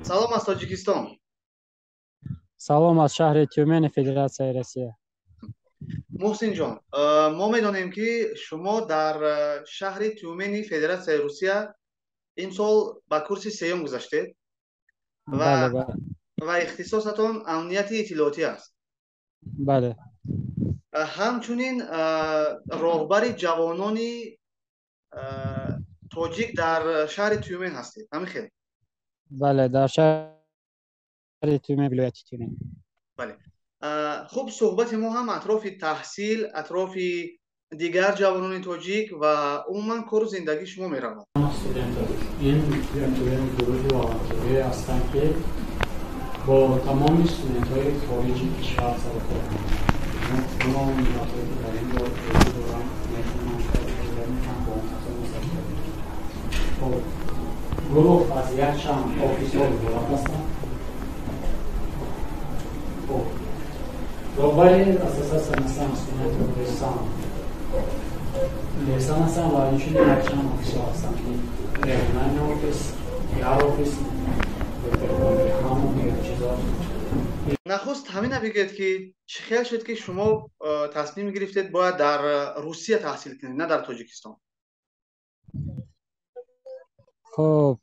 Салом аз Тоҷикистон. Салом аз шаҳри Тюмени Федератсияи Россия. Муҳсинҷон, мо медонем, ки шумо дар шаҳри Тюмени Федератсияи Русия имсол ба курси сеюм гузаштед ва ихтисосатон амнияти иттилоотӣ аст. Бале. Ҳамчунин роҳбари ҷавонони тоҷик дар шаҳри Тюмен ҳастед, ҳамин хел? Бале, дар шаҳри Тюмен, вилояти Тюмен. Бале. Хуб, суҳбати мо ҳам атрофи таҳсил, атрофи дигар ҷавонони тоҷик ва умуман кору зиндагии шумо меравад. Ин гурӯҳи волонтёрие ҳастанд, ки бо тамоми студентҳои хориҷи кишвар сарукор доранд. Тамоми миллатҳое, ки дар ин ҷо вуҷуд доранд, метавонанд кор бо онҳо сарукор. Хуб, гурӯҳ аз якчанд офисҳо иборат ҳастанд. Хуб, роҳбари ассотсиатсия ҳастанд студент Лерсан ҳастанд ва инчунин якчанд офисҳо ҳастанд, ки региональный офис, пиар офис, ҳаму дигар чизҳо. Нахуст ҳамина бигӯед, ки чӣ хел шуд, ки шумо тасмим гирифтед, бояд дар Русия таҳсил кунед, на дар Тоҷикистон? Хуб,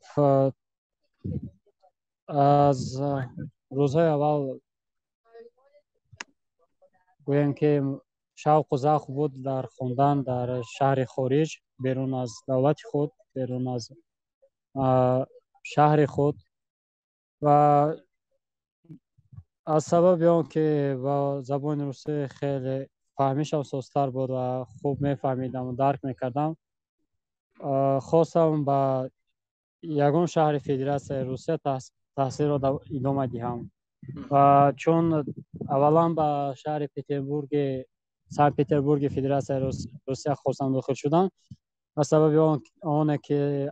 аз рӯзҳои аввал гӯем, ки шавқу завқ буд дар хондан дар шаҳри хориҷ, берун аз давлати худ, берун аз шаҳри худ, ва аз сабаби он ки ба забони русӣ хеле фаҳмишам созтар буд ва хуб мефаҳмидам, дарк мекардам, хостам ба ягон шаҳри Федератсияи Русия таҳсилро идома диҳам. Ва чун аввалан ба шаҳри Петербурги, Санкт Петербурги Федератсияи Русия хостам дохил шудам, ба сабаби оне ки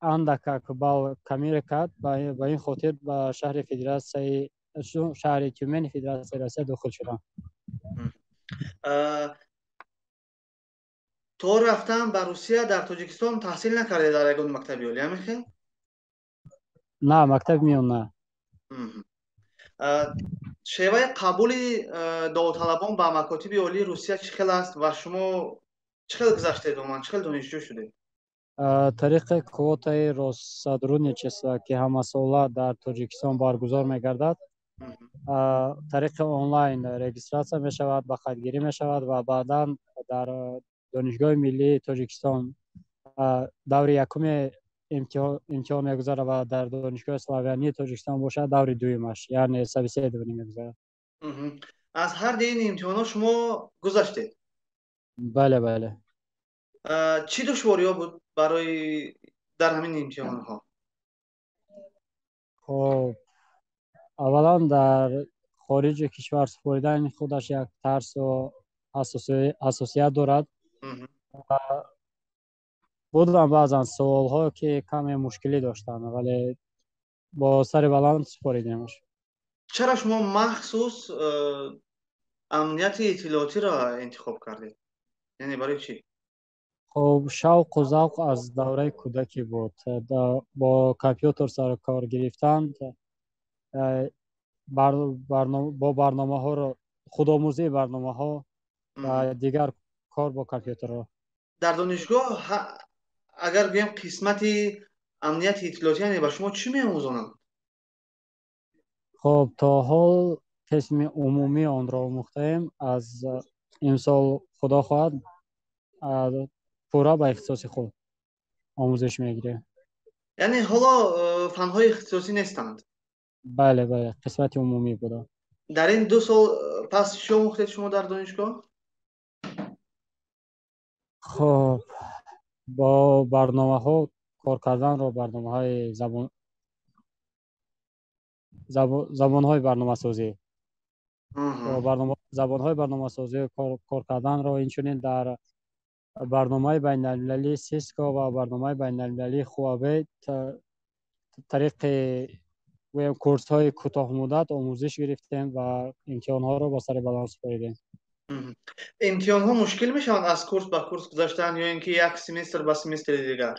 андакак балл камире кард, ба ин хотир ба шаҳри Федератсияи, шаҳри Тюмени Федератсияи Россия дохил шудам. То рафтан ба Русия дар Тоҷикистон таҳсил накардед дар ягон мактаби олӣ, ҳамин хел? На, мактаби миёна. Шеваи қабули довталабон ба макотиби олии Русия чӣ хел аст ва шумо чӣ хел гузаштед, умуман чӣ хел донишҷӯ шудед? Тариқи квотаи Россотрудничества, ки ҳамасола дар Тоҷикистон баргузор мегардад, тариқи онлайн регистрация мешавад, ба қайдгирӣ мешавад ва баъдан дар Донишгоҳи миллии Тоҷикистон даври якуми имтиҳон мегузарад ва дар Донишгоҳи Славянии Тоҷикистон бошад, даври дуюмаш, яъне собеседование мегузарад. Аз ҳар ду ин имтиҳонҳо шумо гузаштед? Бале, бале. Чӣ душвориҳо буд барои дар ҳамин имтиҳонҳо? Хуб, аввалан дар хориҷи кишвар супоридани худаш як тарсу ҳассосият дорад. Буданд баъзан суолҳо, ки каме мушкилӣ доштанд, вале бо сари баланд супоридемаш. Чаро шумо махсус амнияти иттилоотиро интихоб кардед, яъне барои чӣ? Хуб, шавқу завқ аз давраи кӯдакӣ буд бо компютер сарукор гирифтан, бо барномаҳоро, худомӯзии барномаҳо ва дигар кор бо компютерҳо. Дар донишгоҳ, агар гӯем, қисмати амнияти иттилоотӣ, яъне ба шумо чӣ меомӯзонанд? Хуб, то ҳол қисми умумии онро омӯхтаем. Аз имсол, худо хоҳад, пурра ба ихтисоси худ омӯзиш мегирем. Яъне ҳоло фанҳои ихтисосӣ нестанд? Бале, бале, қисмати умумӣ буда. Дар ин 2 сол пас чӣ омӯхтед шумо дар донишгоҳ? Хуб, бо барномаҳо кор карданро, барномаҳои забон, забонҳои барномасозӣ, забонҳои барномасозӣ кор карданро, инчунин дар барномаи байналмилалии Сиско ва барномаи байналмилалии Хуавей тариқи, гӯем, курсҳои кӯтоҳмуддат омӯзиш гирифтем ва имтиҳонҳоро бо сари баланд супоридем. Имтиҳонҳо мушкил мешаванд аз курс ба курс гузаштан ё ин ки як семестр ба семестри дигар?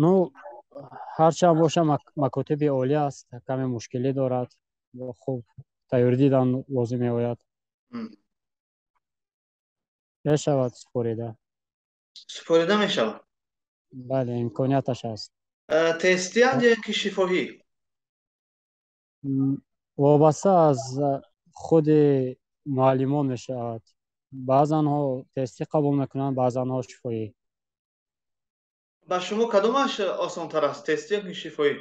Ну. Ҳарчанд боша, макотиби олӣ аст, каме мушкилӣ дорад, хуб тайёрӣ дидан лозим меояд. Мешавад супорида. Супорида мешавад? Бале, имконияташ ҳаст. Тестиянд ё ин ки шифоҳӣ? Вобаста аз худи муаллимон мешавад. Баъзанҳо тестӣ қабул мекунанд, баъзанҳо шифоҳӣ. Ба шумо кадомаш осонтар аст, тестӣ ё ки шифоҳӣ?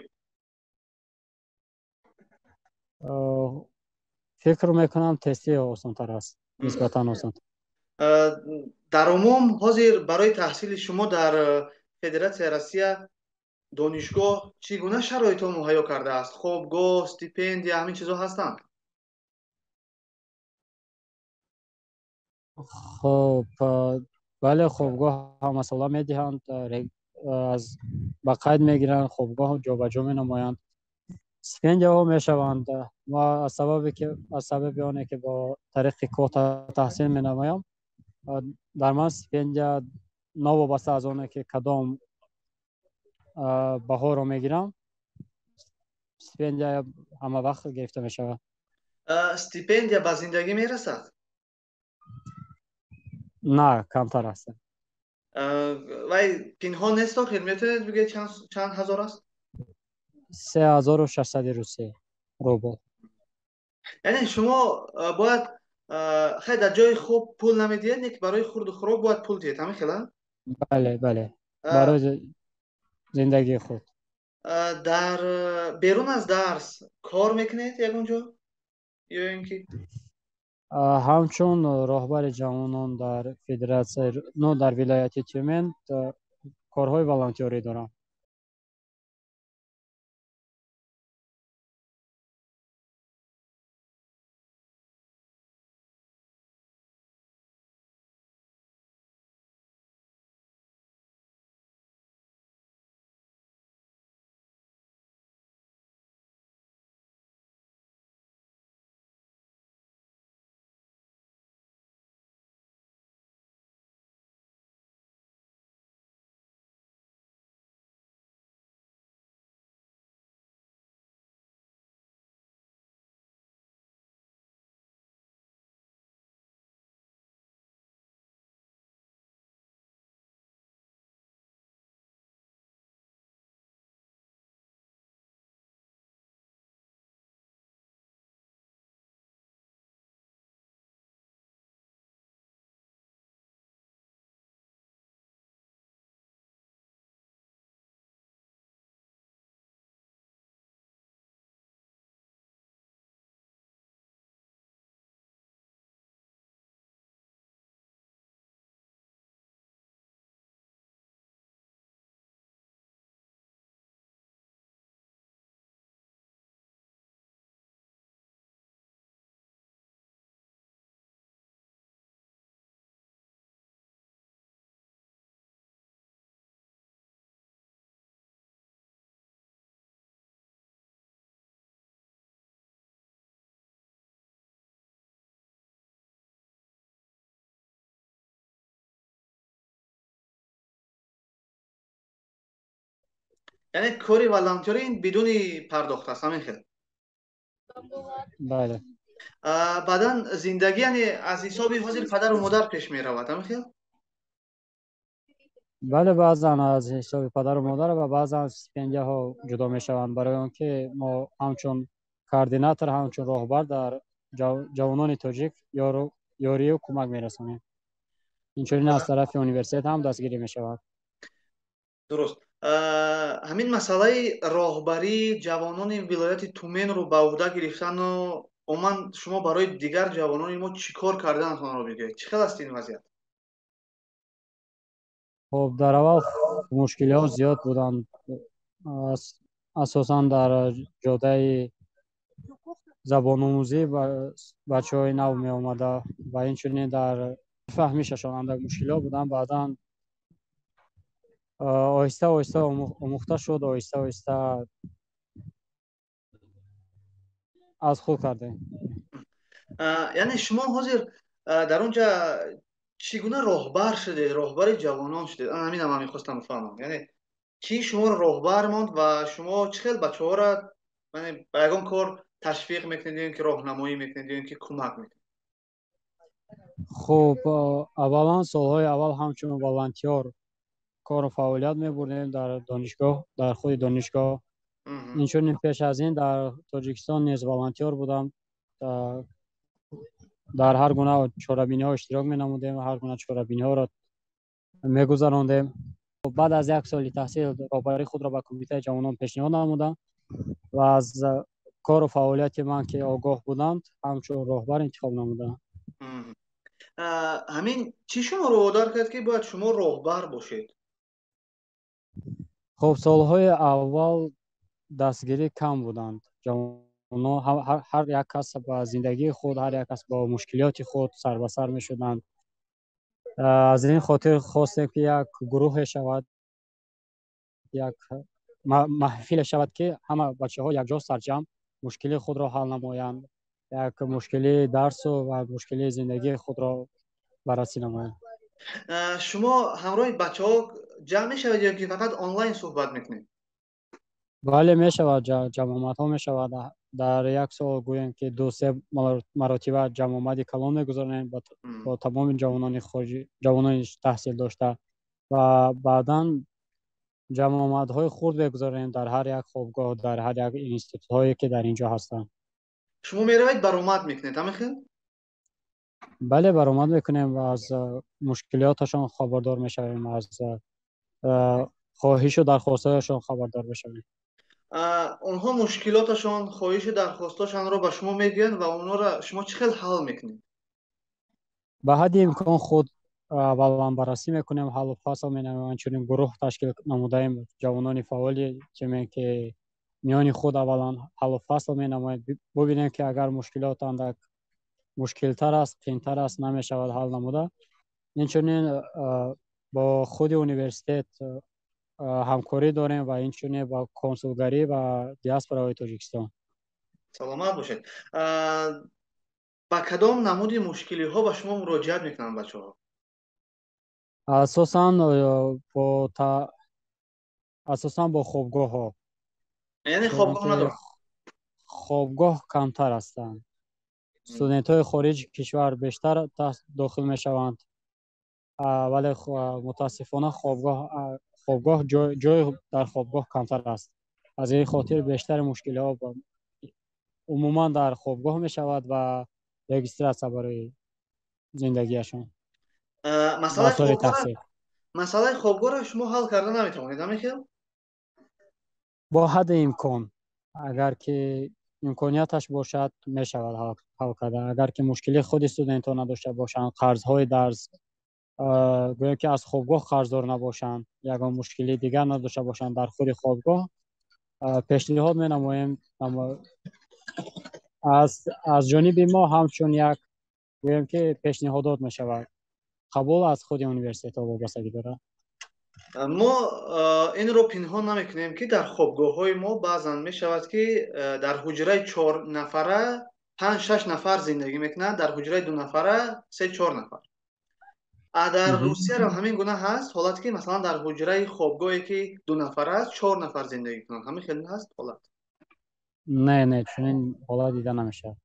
Фикр мекунам, тестӣ осонтар аст, нисбатан осонтар. Дар умум ҳозир барои таҳсили шумо дар Федератсияи Россия донишгоҳ чӣ гуна шароитҳо муҳайё кардааст? Хобгоҳ, стипендия, ҳамин чизҳо ҳастанд? Хоб, бале, хобгоҳ ҳамасола медиҳанд, аз ба қайд мегиранд, хобгоҳ ҷобаҷо менамоянд, стипендияҳо мешаванд. Ма аз сабаби оне ки бо тариқи квота таҳсил менамоям, дар ман стипендия новобаста аз оне ки кадом баҳоро мегирам, стипендия ҳама вақт гирифта мешавад. Стипендия ба зиндагӣ мерасад? На, камтар аст. Вай пинҳон нест охир, метавонед бигӯед чанд ҳазор аст? 3600 русия рубл. Яъне шумо бояд хай дар ҷои хуб пул намедиҳед, не ки барои хурду хӯрок бояд пул диҳед, ҳамин хела? Бале, бале, барои зиндагии худ. Дар берун аз дарс кор мекунед ягон ҷо ё ин ки? Ҳамчун роҳбари ҷавонон дар федератсия, но дар вилояти Тюмен корҳои волонтёрӣ дорам. Яъне кори волонтёрӣ ин бидуни пардохт аст, ҳамин хел? Бале. Баъдан зиндагӣ яъне аз ҳисоби ҳозир падару модар пеш меравад, ҳамин хел? Бале, баъзан аз ҳисоби падару модар ва баъзан стипендияҳо ҷудо мешаванд, барои он ки мо ҳамчун координатор, ҳамчун роҳбар дар ҷавонони тоҷик ёрию кӯмак мерасонем. Инчунин аз тарафи университет ҳам дастгирӣ мешавад. Дуруст. Ҳамин масъалаи роҳбарии ҷавонони вилояти Туменро ба уҳда гирифтану умуман шумо барои дигар ҷавонони мо чӣ кор карданатонро бигӯед? Чӣ хел аст ин вазъият? Хоб, дар аввал мушкилиҳо зиёд буданд, асосан дар ҷодаи забономӯзӣ бачаҳои нав меомада ва инчунин дар фаҳмишашон андак мушкилиҳо буданд. Баъдан оҳиста оҳиста омӯхта шуд, оҳиста оҳиста аз худ кардем. Яъне шумо ҳозир дар он ҷа чӣ гуна роҳбар шудед, роҳбари ҷавонон шудед? Ана ҳаминам ман мехостам бифаҳмам. Яъне Кӣ шуморо роҳбар монд ва шумо чӣ хел бачаҳоро ба ягон кор ташвиқ мекунед ё ин ки роҳнамоӣ мекунед ё ин ки кӯмак мекунед? Хуб, аввалан солҳои аввал ҳамчун волонтёр кору фаъолият мебурдем дар донишгоҳ, дар худи донишгоҳ. Инчунин пеш аз ин дар Тоҷикистон низ волонтёр будам. Дар ҳар гуна чорабиниҳо иштирок менамудем, ҳар гуна чорабиниҳоро мегузарондем. Баъд аз як соли таҳсил роҳбарии худро ба кумитаи ҷавонон пешниҳод намудам ва аз кору фаъолияти ман ки огоҳ буданд, ҳамчун роҳбар интихоб намуданд. Ҳамин чӣ шуморо водор кард, ки бояд шумо роҳбар бошед? Хуб, солҳои аввал дастгирӣ кам буданд. Ҷавонон ҳар як кас ба зиндагии худ, ҳар як кас бо мушкилиёти худ сар ба сар мешуданд. Аз ин хотир хостем, ки як гурӯҳе шавад, як маҳфиле шавад, ки ҳама бачаҳо якҷо сарҷамъ мушкили худро ҳал намоянд, як мушкили дарсу ва мушкили зиндагии худро баррасӣ намоянд. Шумо ҳамроҳи бачаҳо ҷамъ мешавед ё ки фақат онлайн суҳбат мекунед? Бале, мешавад, ҷамъомадҳо мешавад. Дар як сол гӯем, ки 2-3 маротиба ҷамъомади калон мегузаронем бо тамоми ҷавонони хориҷӣ, ҷавонони таҳсил дошта, ва баъдан ҷамъомадҳои хурд мегузаронем дар ҳар як хобгоҳ, дар ҳар як институтҳое, ки дар ин ҷо ҳастанд. Шумо меравед, баромад мекунед, ҳамин хел? Бале, баромад мекунем ва аз мушкилиёташон хабардор мешавем, аз хоҳишу дархостҳояшон хабардор мешавем. Онҳо мушкилоташон, хоҳишу дархостҳошонро ба шумо мегӯянд ва онҳоро шумо чӣ хел ҳал мекунед? Ба ҳадди имкон худ аввалан баррасӣ мекунем, ҳаллу фасл менамоем. Инчунин гурӯҳ ташкил намудаем ҷавонони фаъоли Тюмен, ки миёни худ аввалан ҳаллу фасл менамоем, бубинем, ки агар мушкилот андак мушкилтар аст, қиинтар аст, намешавад ҳал намуда. Инчунин бо худи университет ҳамкорӣ дорем ва инчунин бо консулгарӣ ва диаспораҳои Тоҷикистон. Саломат бошед. Ба кадом намуди мушкилиҳо ба шумо муроҷиат мекунанд бачаҳо? Асосан бо хобгоҳҳо. Яъне хобгоҳ надоранд? Хобгоҳ камтар ҳастанд. Студентҳои хориҷи кишвар бештар дохил мешаванд, вале мутаассифона хобгоҳ ҷой дар хобгоҳ камтар аст. Аз ин хотир бештари мушкилиҳо умуман дар хобгоҳ мешавад ва регистратсия барои зиндагиашон. Масъалаи хобгоҳро шумо ҳал карда наметавонед, ҳамин хел? Бо ҳадди имкон, агар ки имконияташ бошад, мешавад ҳал карда. Агар ки мушкили худи студентҳо надошта бошанд, қарзҳои дарс, гӯем ки аз хобгоҳ қарздор набошанд, ягон мушкили дигар надошта бошанд дар худи хобгоҳ, пешниҳод менамоем аз ҷониби мо ҳамчун як гӯем ки пешниҳодот мешавад. Қабул аз худи университетҳо вобастагӣ дорад. Мо инро пинҳон намекунем, ки дар хобгоҳҳои мо баъзан мешавад, ки дар ҳуҷраи 4 нафара 5-6 нафар зиндагӣ мекунанд, дар ҳуҷраи 2 нафара 3-4 нафар. Дар Русияам ҳамин гуна ҳаст ҳолат, ки масалан дар ҳуҷраи хобгоҳе, ки 2 нафара аст, 4 нафар зиндагӣ кунанд. Ҳамин хел ҳаст ҳолат? Не, не, чунин ҳолат дида намешавад.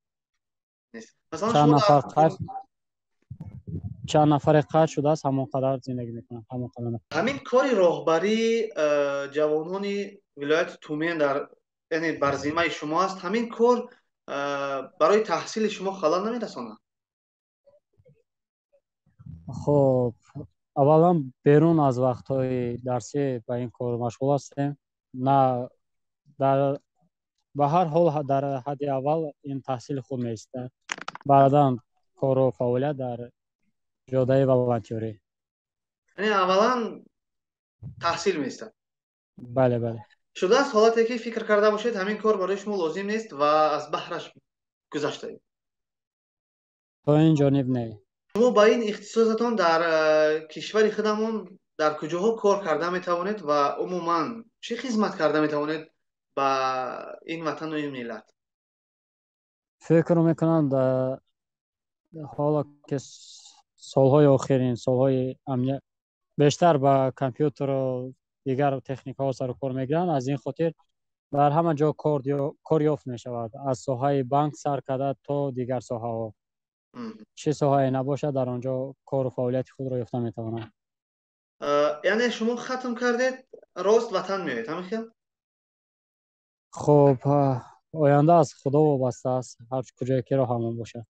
Масалан, чанд нафаре қатъ шудааст, ҳамон қадар зиндагӣ мекунанд, ҳамон қадар. Ҳамин кори роҳбарии ҷавонони вилояти Тумен дар, яъне бар зиммаи шумо аст. Ҳамин кор барои таҳсили шумо халал намерасонад? Хуб, аввалан берун аз вақтҳои дарсӣ ба ин кор машғул ҳастем. На, дар ба ҳар ҳол дар ҳадди аввал ин таҳсили худ меистад, баъдан кору фаъолият дар ҷодаи волонтёрӣ. Яъне аввалан таҳсил меистад? Бале, бале. Шудааст ҳолате, ки фикр карда бошед, ҳамин кор барои шумо лозим нест ва аз баҳраш гузаштаед? То ин ҷониб не. Шумо ба ин ихтисосатон дар кишвари худамон дар куҷоҳо кор карда метавонед ва умуман чӣ хизмат карда метавонед ба ин ватану ин миллат? Фикр мекунам, ҳоло ки солҳои охирин, солҳои амният бештар ба компютеру дигар техникаҳо сару кор мегиранд. Аз ин хотир дар ҳама ҷо кор ёфт мешавад, аз соҳаи банк сар карда то дигар соҳаҳо. Чӣ соҳае набошад, дар он ҷо кору фаъолияти худро ёфта метавонанд. Яъне шумо хатм кардед, рост ватан меоед, ҳамин хел? Хуб, оянда аз Худо вобаста аст, ҳар куҷое ки роҳ ҳамон бошад.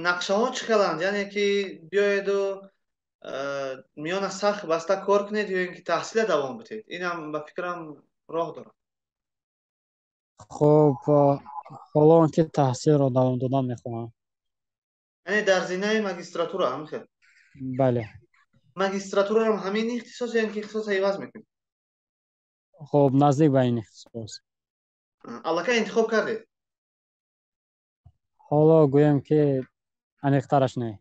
Нақшаҳо чӣ хеланд? Яъне ки биёеду миёна сахт баста кор кунед ё ин ки таҳсила давом бидиҳед? Инам ба фикрам роҳ дорад. Хуб, ҳоло он ки таҳсилро давом додан мехоҳам. Яъне дар зинаи магистратура, ҳамин хел? Бале. Магистратураам ҳамин ихтисос ё ин ки ихтисоса иваз мекунед? Хуб, наздик ба ин ихтисос. Аллакай интихоб кардед? Ҳоло гӯем ки аниқтараш не.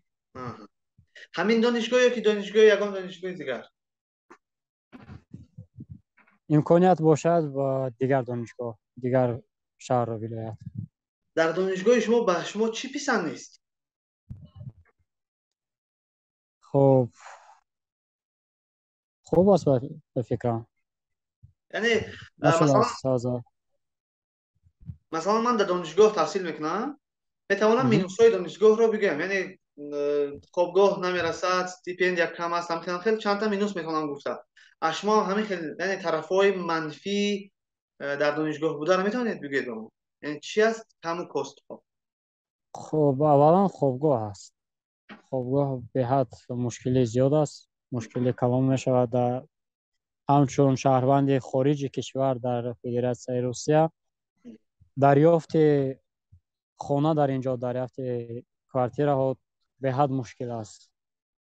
Ҳамин донишгоҳ ё ки донишгоҳи ягон донишгоҳи дигар? Имконият бошад ба дигар донишгоҳ, дигар шаҳру вилоят. Дар донишгоҳи шумо ба шумо чӣ писанд нест? Хуб, хуб аст ба фикрам. Яъне масалан ман дар донишгоҳ таҳсил мекунам, метавонам минусҳои донишгоҳро бигӯям, яъне хобгоҳ намерасад, стипендия кам аст, ҳамхел хел чандта минус метавонам гуфта. Аз шумо ҳамин хел, яъне тарафҳои манфӣ дар донишгоҳ буданро метавонед бигӯед ба мо? Яъне чи аст каму костҳо? Хуб, аввалан хобгоҳ аст. Хобгоҳ беҳад мушкили зиёд аст, мушкили калон мешавад. Дар ҳамчун шаҳрванди хориҷи кишвар дар Федератсияи Русия дарёфти хона дар ин ҷо, дарёфти квартираҳо беҳад мушкил аст.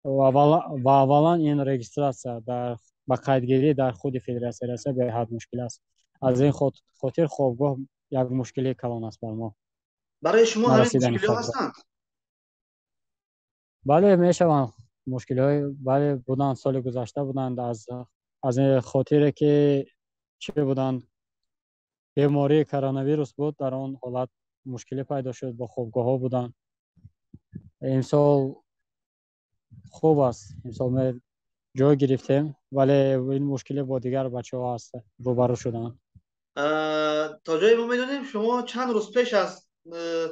Ва аввалан ин регистратсия дар ба қайдгирӣ дар худи Федератсияи Русия беҳад мушкил аст. Аз ин хотир хобгоҳ як мушкили калон аст бар мо. Барои шумо ҳамин мушкилиҳо ҳастанд? Бале, мешаванд мушкилиҳои, бале, буданд, соли гузашта буданд. Аз ин хотире ки чӣ буданд, бемории коронавирус буд, дар он ҳолат мушкилӣ пайдо шуд, бо хобгоҳҳо буданд. Имсол хуб аст, имсол мо ҷой гирифтем, вале ин мушкилӣ бо дигар бачаҳо ҳаст, рӯбарӯ шуданд. То ҷое мо медонем шумо чанд рӯз пеш аз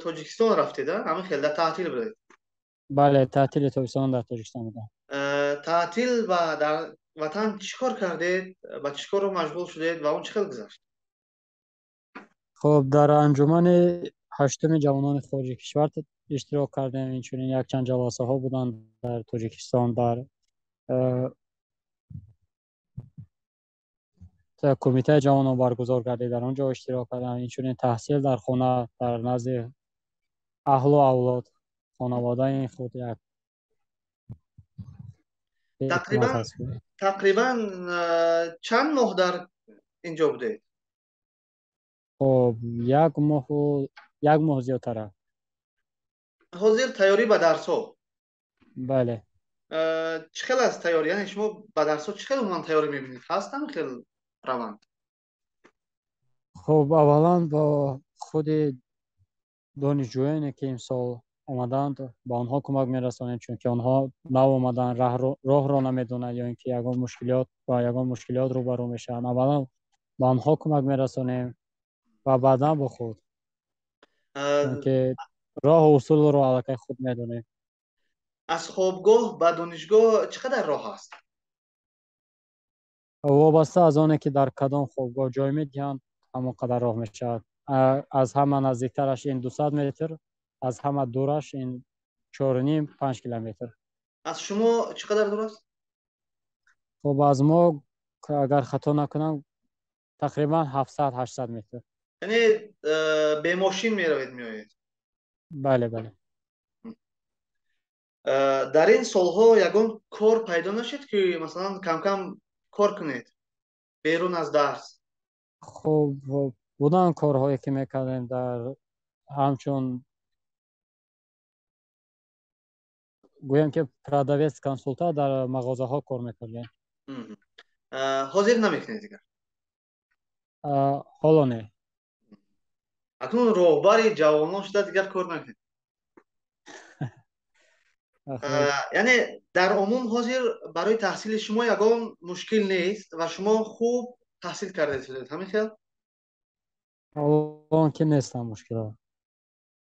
Тоҷикистон рафтед, ҳамин хел дар таътил будед? Бале, таътили тобистон дар Тоҷикистон будам. Таътил ва дар ватан чӣ кор кардед, ба чӣ корро машғул шудед ва он чӣ хел гузашт? Хуб, дар анҷумани ҳаштуми ҷавонони хориҷи кишвар иштирок кардем. Инчунин якчанд ҷаласаҳо буданд дар Тоҷикистон, дар кумитаи ҷавонон баргузор гардид, дар он ҷо иштирок кардам. Инчунин таҳсил дар хона, дар назди аҳлу авлод, хонаводаи худ як тақрибан чанд моҳ дар инҷо будед? Хуб, як моҳ зиёдтара. Ҳозир тайёрӣ ба дарсҳо? Бале. Чӣ хел аст тайёрӣ? Яъне шумо ба дарсҳо чӣ хел умуман тайёрӣ мебинед? Ҳаст ҳамин хел раванд? Хуб, аввалан бо худи донишҷӯёне ки имсол омаданд, ба онҳо кӯмак мерасонем, чунки онҳо нав омаданд, роҳро намедонанд ё ин ки ягон мушкилиёт ба ягон мушкилиёт рӯбарӯ мешаванд. Аввалан ба онҳо кӯмак мерасонем ва баъдан бо худ, чунки роҳу усулро аллакай худ медонем. Аз хобгоҳ ба донишгоҳ чӣ қадар роҳ аст? Вобаста аз оне ки дар кадом хобгоҳ ҷой медиҳанд, ҳамон қадар роҳ мешавад. Аз ҳама наздиктараш ин 200 метр, аз ҳама дураш ин 4,5-5 километр. Аз шумо чӣ қадар дур аст? Хуб, аз мо агар хато накунам тақрибан 700-800 метр. Яъне бемошин меравед меоед? Бале, бале. Дар ин солҳо ягон кор пайдо нашид ки масалан кам-кам кор кунед берун аз дарс? Хуб, буданд корҳое ки мекардем дар ҳамчун гӯям ки продавец консултант дар мағозаҳо кор мекардем. Ҳозир намекунед дигар? Ҳоло не. Акнун роҳбари ҷавонон шуда дигар кор намекунед? Яъне дар умум ҳозир барои таҳсили шумо ягон мушкил нест ва шумо хуб таҳсил карда истодед, ҳамин хел? Ҳолон ки нестам мушкилҳо.